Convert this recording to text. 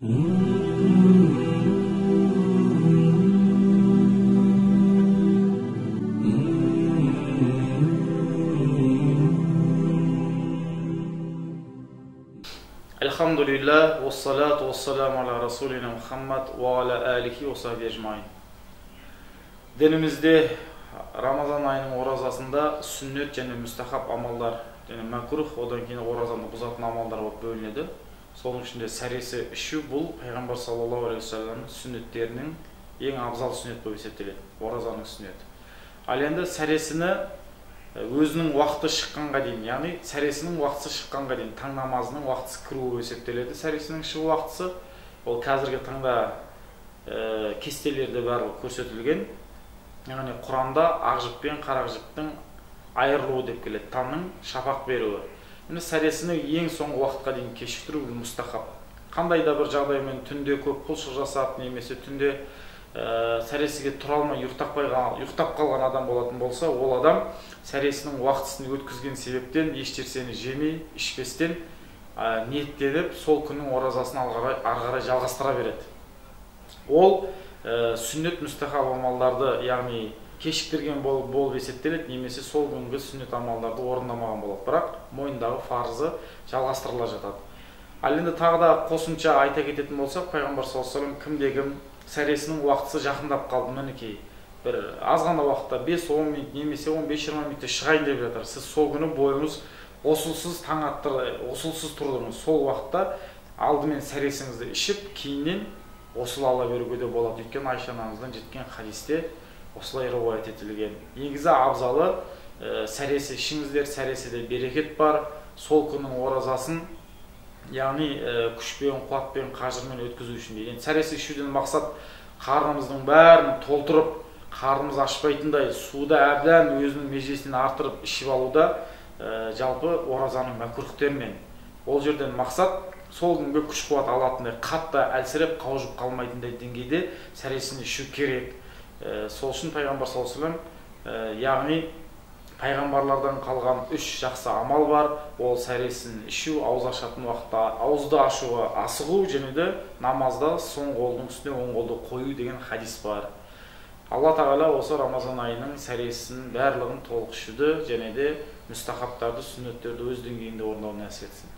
Elhamdülillah, ve salatu ve selamu ala Resulina Muhammed ve ala alihi ve sahbihi ecmain. Dinimizde Ramazan айының оразасында сүннет және мүстахаб амалдар және мәкрух, одан кейін оразаны бұзатын амалдар болып бөлінеді. Соның ішінде сәресі ішу бұл пайғамбар саллаллаху алейхи уассаламның сүннеттерінің ең абзал сүннет болып есептеледі, оразаның сүннеті. Ал енді сәресіні өзінің уақыты шыққанға дейін, яғни сәресінің уақыты шыққанға дейін, таң намазының уақытысы кіруі болып есептеледі. Сәресінің шығу уақытысы ол қазіргі таңда кестелерде барлығы көрсетілген. Яғни Құранда ақ жіп пен қара жіптің айырылуы деп келеді, таңның шапақ беруі. Міне сәресіні ең соңғы уақытқа дейін кешіктіру мұстахаб. Қандай да бір жағдаймен түнде көп құлшылық жасап, немесе түнде сәресіге тұра алмай ұйықтап қалған адам болатын болса, ол адам сәресінің уақытысын өткізген себептен еш нәрсені жемей, ішпестен ниеттеніп, сол күннің оразасын ары қарай жалғастыра береді. Ол сүннет мүстахаб амалдарды, яғни кешіктірген болып есептеледі, немесе сол күнгі сүннет амалдарды орындамаған болады, бірақ мойнындағы фарызы жалғастырыла жатады. Ал енді тағы да қосымша айта кететін болсақ, пайғамбар саллаллаху алейхи вассалам кімде-кім сәресінің уақытысы жақындап қалды, мінекей бір аз ғана уақытта 5-10 минут немесе 15-20 минутте шығайын деп жатыр, сіз сол күні бойыңыз ғұсылсыз таң аттырды, ғұсылсыз тұрдыңыз, сол уақытта алдымен сәресіңізді ішіп, кейіннен ғұсыл ала беруге де болады. Өйткені Айша анамыздан жеткен хадисте осылай риуаят етілген. Негізі абзалы сәресі ішіңіздер, сәресіде берекет бар. Сол күннің оразасын, яғни күшпен, қуатпен, қажырмен өткізу үшін дейді. Енді сәресі ішуден мақсат қарнымыздың бәрін толтырып, қарнымыз ашпайтындай суды әбден өзінің межесінен артырып ішіп алуда жалпы оразаның мәкрухтерінен. Ол жерден мақсат сол күнгі күш қуат алатындай, қатты әлсіреп қаужып қалмайтындай деңгейде сәресін ішу керек. Сол үшін пайғамбар саллаллаху алейхи вассалам, яғни пайғамбарлардан қалған үш жақсы амал бар. Ол сәресін ішу, ауыз ашатын уақытта ауызды ашуға асығу және де намазда соң қолдың үстіне оң қолды қою деген хадис бар. Алла тағала осы Рамазан айының сәресін барлығын толық ішуді және де мүстахабтарды, сүннеттерді өз деңгейінде орындауды нәсіп етсін.